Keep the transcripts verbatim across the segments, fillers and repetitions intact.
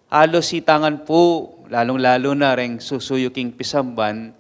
Alus ita ngan pu, lalung-lalu na reng susuyu king pisamban,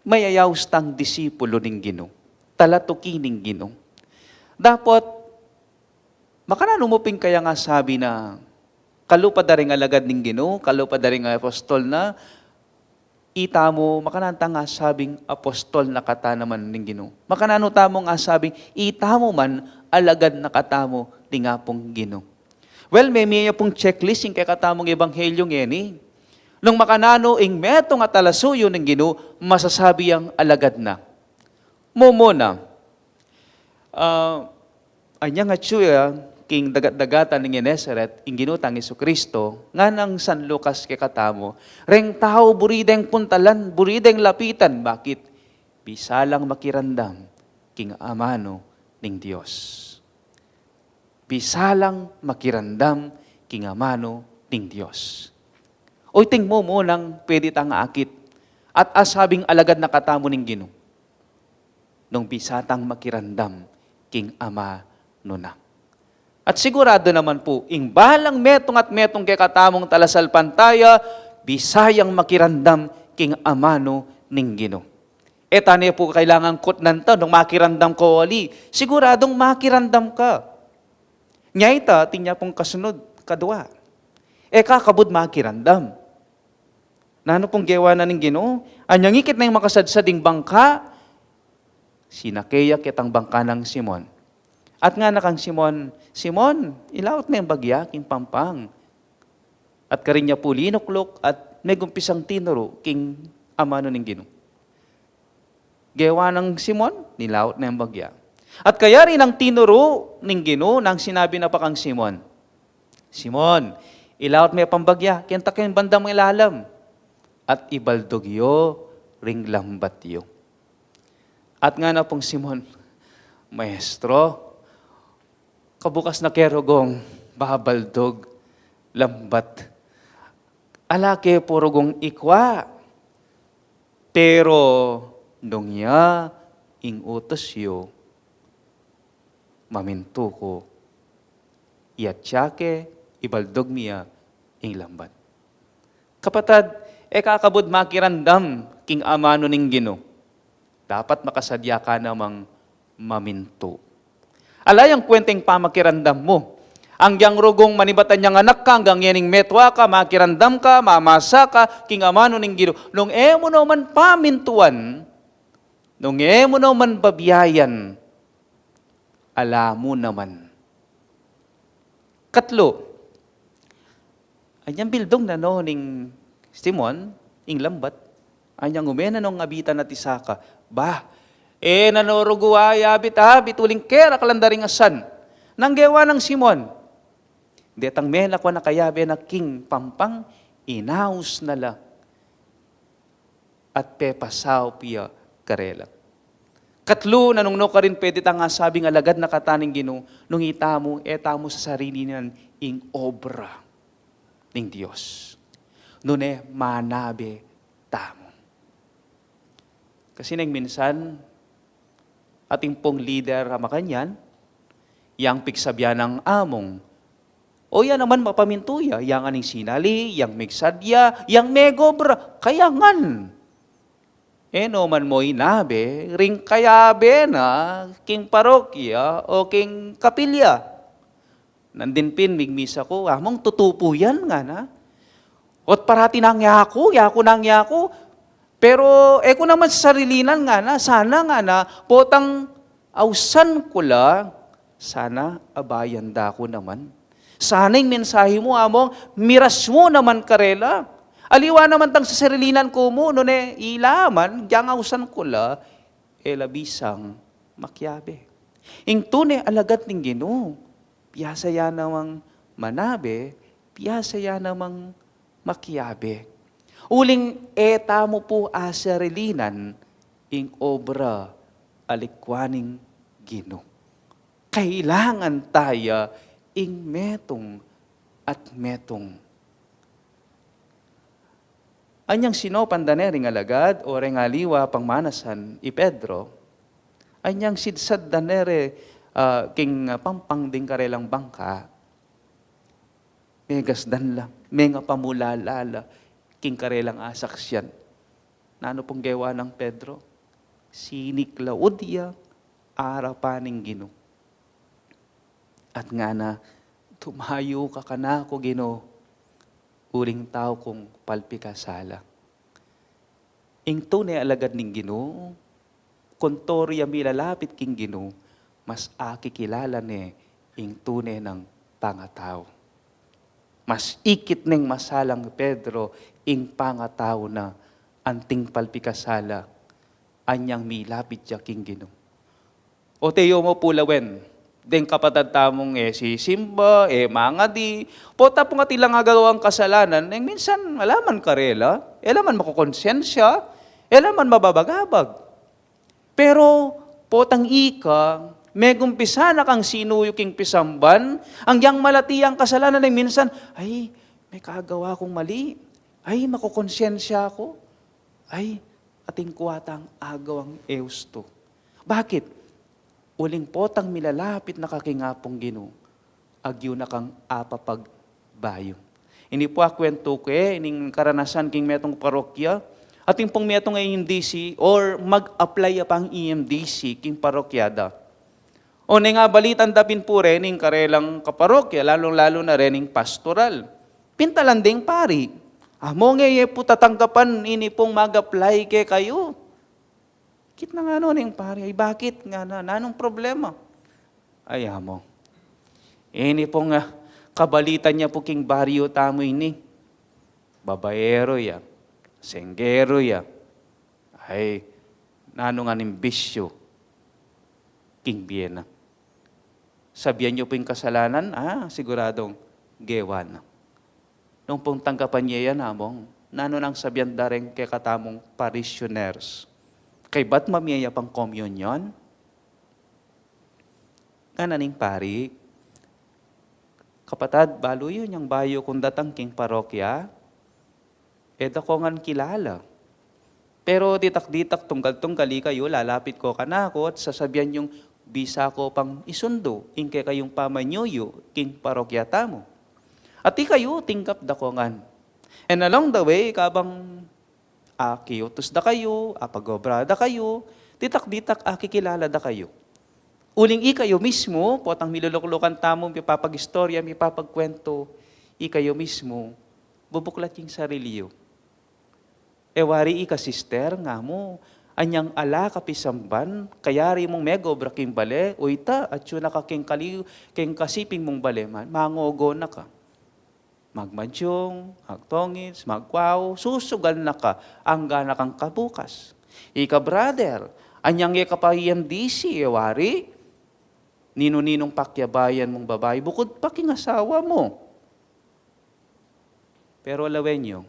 mayayaus tang disipulo ning Ginu, talatuki ning Ginu. Dapot, makananu mu pin kayang asabi na kalupa da ring alagad ning Ginu, kalupa da ring apostol na, itamu, makananu tang asabing apostol na katamu man ning Ginu? Makananu tamung asabing itamu man alagad na katamu ning Apung Ginu? Well, memie ya pung checklist ing kekatamung ebanghelyo ngeni. Nung makananu ing metung a talasuyu ning Ginu, masasabi yang alagad na. Mumuna, ah, anyang atyu ya king dagat-dagatan ning Genesaret, ing Ginu tang Jesucristo, nganang San Lucas kekatamu, reng tau buri deng puntalan, buri deng lapitan, bakit? Bisa lang makiramdam king amanu ning Dios. Bisa lang makiramdam king amanu ning Dios. O iting mumunang pwede tang akit at asabing alagad na katamu ning Ginu, nung bisa tang makiramdam king amanu na. At sigurado naman pu, ing balang metung at metung kekatamung talasalpantaya, bisa yang makiramdam king amanu ning Ginu. E ta ne pu kailangan kutnan ta nung makiramdam ka o ali. Siguradung makiramdam ka. Nya ita, atin ya pung kasunod, kadua. E ka kabud makiramdam. Nanu pung gewa na ning Ginu? Anyang ikit na ing makasadsad ing bangka, sinake ya ketang bangka nang Simon. At ngana kang Simon, "Simon, ilaut me ing bagya king pampang." At karin ya pu linukluk at megumpisang tinuru king amanu ning Ginu. Gewa nang Simon, nilaut na ing bagya. At kayari nang tinuru ning Ginu, nang sinabi na pa kang Simon, "Simon, ilaut me pang bagya kenta king bandang ilalam, at ibaldug yu ring lambat yu." At ngana pung Simon, "Maestro, kabukas na ke rugung babaldug lambat. Ala ke pu rugung ikwa. Pero nung ya ing utus yu, mamintu ku. Iyatsya ke, ibaldug mi ya ing lambat." Kapatad, e ka kabud makiramdam king amanu ning Ginu, dapat makasadya ka namang mamintu. Ala yang kwenta ing pamakiramdam mu. Anggang rugung manibatan yang anak ka, anggang yening metua ka, makiramdam ka, mamasa ka king amanu ning Ginu. Nung e mu naman pamintuan, nung e mu naman babiayan, ala mu naman. Katlu, anyang bildug na no ning Simon ing lambat, anyang ume na nong abitan at isaka, "Bah, e na no rugu ayabit-abit uling kera kalandaring asan." Nang gewa nang Simon, detang melakwan a kayabe na king pampang, inaus na la at pepasaup ya karela. Katlu, nanung no karin pwede tang asabing alagad na kata ning Ginu, nung itamu, e tamu sasarilinan ing obra ning Dios. Nune manabe tamu. Kasi neng minsan, atin pung lider a makanyan, yang pigsabian nang amung, o ya naman mapamintu ya, yang aning sinali, yang migsadya, yang megobra, kaya ngan. E no man mo inabe ring kayabe na king parokya o king kapilya. Nandin pin migmisa ku, "Among, tutu pu yan," ngana. "Ot parati nang yaku, yaku nang yaku. Pero e ku naman sasarilinan," ngana, "sana," ngana, "potang ausan ku la, sana abayan da ku naman. Sana ing mensahe mu, Among, miras mu naman karela. Aliwa naman tang sasarilinan ku mu, nune ila man, dyang ausan ku la, e la bisang makiabe." Ing tune alagad ning Ginu, piasa ya namang manabe, piasa ya namang makiabe. Uling e tamu pu asarilinan ing obra a likwa ning Ginu. Kailangan taya ing metung at metung. Anyang sinopan da ne ring alagad o reng aliwa pang manasan i Pedro, anyang sidsad da ne re, ah, king, ah, pampang ding karelang bangka, megasdan la, mengapamulala la king karelang asaksian. Nanu pung gewa nang Pedro? Siniklaud ya arapan ning Ginu at ngana, "Dumayu ka kanaku, Ginu, uling tau kung palpikasala." Ing tune alagad ning Ginu, kontraryu a milalapit king Ginu, mas akikilala ne ing tune nang pangatau. Mas ikit neng masalang Pedro ing pangatau na anting palpikasala, anyang milapit ya king Ginu. O teyu mu pu lawen, deng kapatad tamung e sisimba, e mangadi, pota pung atin lang agawang kasalanan, neng minsan ala man karela, e la man makukonsensya, e la man mababagabag. Pero potang ika, megumpisa na kang sinuyu king pisamban, agyang malati yang kasalanan, neng minsan, "Ay, mekagawa kung mali. Ay, makukonsensya ku. Ay, atin ku atang agawang e ustu." Bakit? Uling potang milalapit na ka king Apung Ginu, agyu na kang apapagbayu. Ini pu akwentu ke, ining karanasan king metung parokya, atin pung metung E M D C or mag-apply ya pang E M D C king parokya da. O neng abalitan da pin pu rening karelang kaparokya, lalung-lalu na rening pastoral. Pintalan deng pari. "Among e ye pu tatanggapan ini pung mag-apply kekayu." Kit na ngana neng pari, "Ay, bakit?" ngana, "Nanung problema?" "Ay, among, ini pung, ah, kabalitan ya pu king baryu tamu ini, babaeru ya, senggeru ya. Ay, nanu ngan ing bisyu king bie na. Sabian yu pu ing kasalanan, ah, siguradung gewa na." Nung pung tanggapan ye yan, among, nanu nang sabian da reng kekatamung parishioners? Kaybat mamie ya pang komunyon? Ngana ning pari, "Kapatad, balu yu, inyang bayu kung datang king parokya, e da ko ngan kilala. Pero ditak-ditak, tunggal-tunggal ikayu lalapit ko kanaku at sasabian yung bisa ko pang isundu ing kekayung pamanyuyu king parokya tamu. At ikayu, tinggap da ko ngan. And along the way, kabang akiutus da kayu, apag-obra da kayu, ditak-ditak akikilala da kayu. Uling ikayu mismu, potang miluluklukan tamu, mipapag-istorya, mipapagkwentu, ikayu mismu, bubuklat king sarili yu. E wari ika, sister, nga mu, anyang ala ka pisamban, kayari mung meg-obra king bale, o ita, atyu na ka king kali-, king kasiping mung bale man, mangogo na ka. Magmadyung, magtongits, magkwau, susugal na ka, angga na kang kabukas. Ika, brother, anyang e ka pa E M D C, e wari, ninu-ninung pakyabayan mung babai, bukud pa king asawa mu. Pero lawen yu,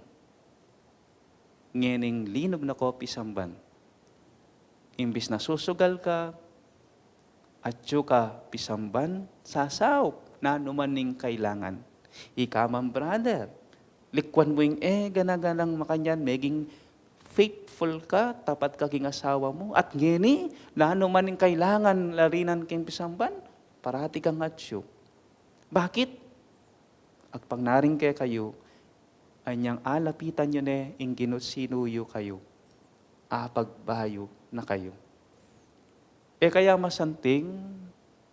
ngening linug na ko pisamban. Imbis na susugal ka, atyu ka pisamban, sasaup, nanu man ing kailangan. Ika man, brother, likwan mu ing e gana-ganang makanyan, meging faithful ka, tapat ka king asawa mu. At ngeni, nanu man ing kailangan larinan king pisamban, parati kang atyu. Bakit? Agpang naring kekayu, anyang alapitan yu ne ing Ginu, sinuyu kayu, apagbayu na kayu. E kaya masanting,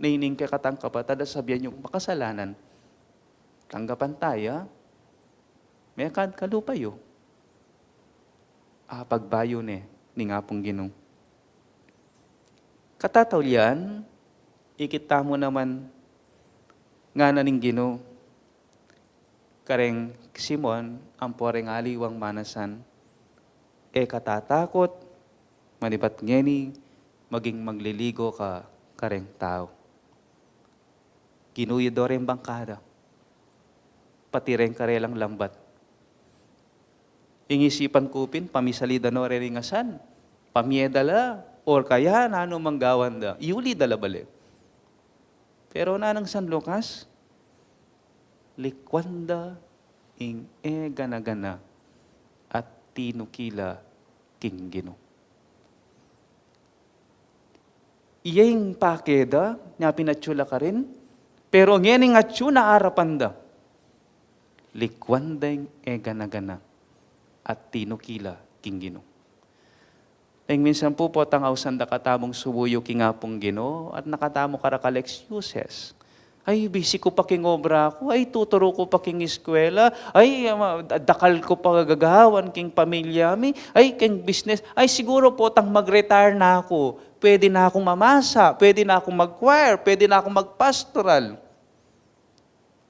nining kekatang kapatad, a sabian yung makasalanan, tanggapan taya, mekad kalupa yu, apagbayu ne ning Apung Ginu. Katataulian, ikit tamu naman ngana ning Ginu kareng Simon, ampo reng aliwang manasan, e ka tatakut, manibat ngeni maging magliligo ka kareng tau. Ginuyu do reng bangkada, pati reng karelang lambat. Ing isipan ku pin, pamisali da no reng asan, pamie da la, or kaya nanu mang gawan da, iuli da la bale. Pero nanang San Lucas, likwan da ing e gana-gana at tinuki la king Ginu. Iya ing pake da, nya pin atyu la karin, pero ngening atyu na arapan da, Likuan da ing e gana-gana at tinuki la king Ginu. Deng minsan pu, potang ausan da katamung sumuyu king Apung Ginu, at nakatamu karakal excuses. Ay, busy ku pa king obra ku. Ay, tuturu ku pa king eskwela. Ay, ama, dakal ku pa gagawan king pamilya mi. Ay, king business. Ay, siguro potang mag-retire na ku, pwede na kung mamasa, pwede na kung mag-choir, pwede na kung magpastoral.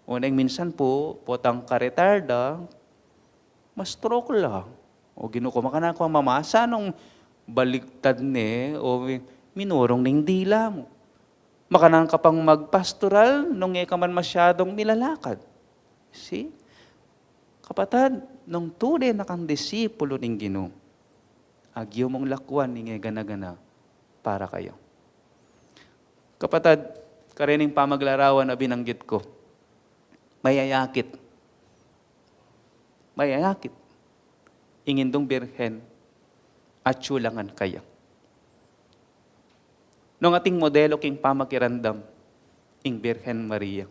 O neng minsan pu, potang ka-retire da, ma-stroke la. O Ginu ku, makananu ka mamasa nung baligtad ne, o minurung ne ing dila mu. Makananu ka pang magpastoral nung e ka man masyadung milalakad. See? Kapatad, nung tune na kang disipulo ning Ginu, agyu mung lakuan ing e gana-gana para kaya. Kapatad, kareng pamaglarawan a binanggit ku, mayayakit. Mayayakit ing Indung Birhen, atyu la ngan kaya. Nung atin modelo king pamakiramdam ing Birhen Maria,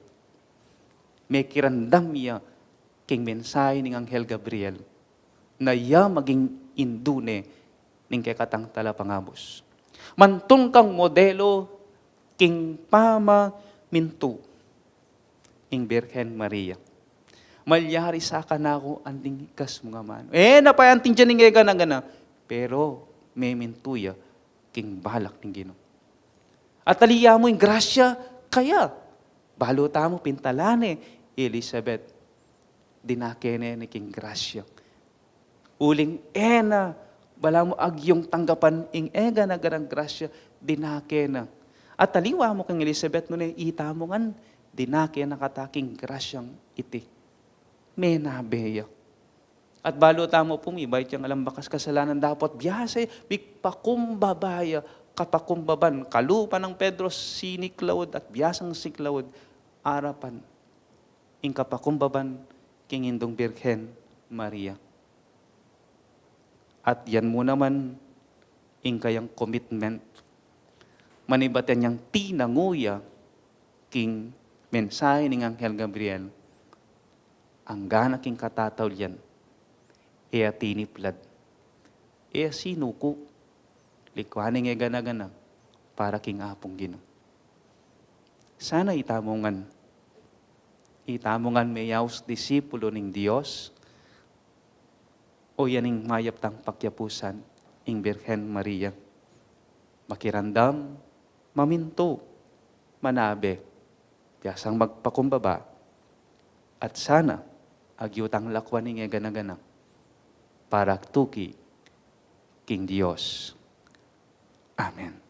mekiramdam ya king mensahe ning Anghel Gabriel na ya maging indu ne ning kekatang talapangabus. Mantun kang modelo king pamamintu ing Birhen Maria. Malyari sa kanaku anting ikas mung amanu. E na pa anting dinan ing e gana-gana, pero memintu ya king balak ning Ginu. At ali mu ing grasya kaya. Balu tamu, pintala ne i Elizabeth, dinake ne king grasya. Uling e na, balamu agyung tanggapan ing e gana-ganang grasya, dinake na. At ali mu kang Elizabeth, nune ita mu ngan, dinake na kata king grasyang iti. Menabe ya. At balu tamu pu, mibayat yang alang bakas kasalanan, dapot biasa ya, migpakumbaba ya, kapakumbaban, kalupa nang Pedro, siniklaud, at biasang siklaud, arapan ing kapakumbaban king Indung Birhen Maria. At yan mu naman ing kayang commitment. Manibat yang tinangu ya king mensahe ning Anghel Gabriel, anggana king katataulian, e ya tiniplad, e ya sinuku, likuan ing e gana-gana para king Apung Ginu. Sana ita mu ngan, ita mu ngan meyaus disipulo ning Dios, o yan ing mayap tang pakyapusan, ing Birhen Maria. Makiramdam, mamintu, manabe, biasang magpakumbaba, at sana agyu tang lakuan ing e gana-gana para tuki king Dios. Amen.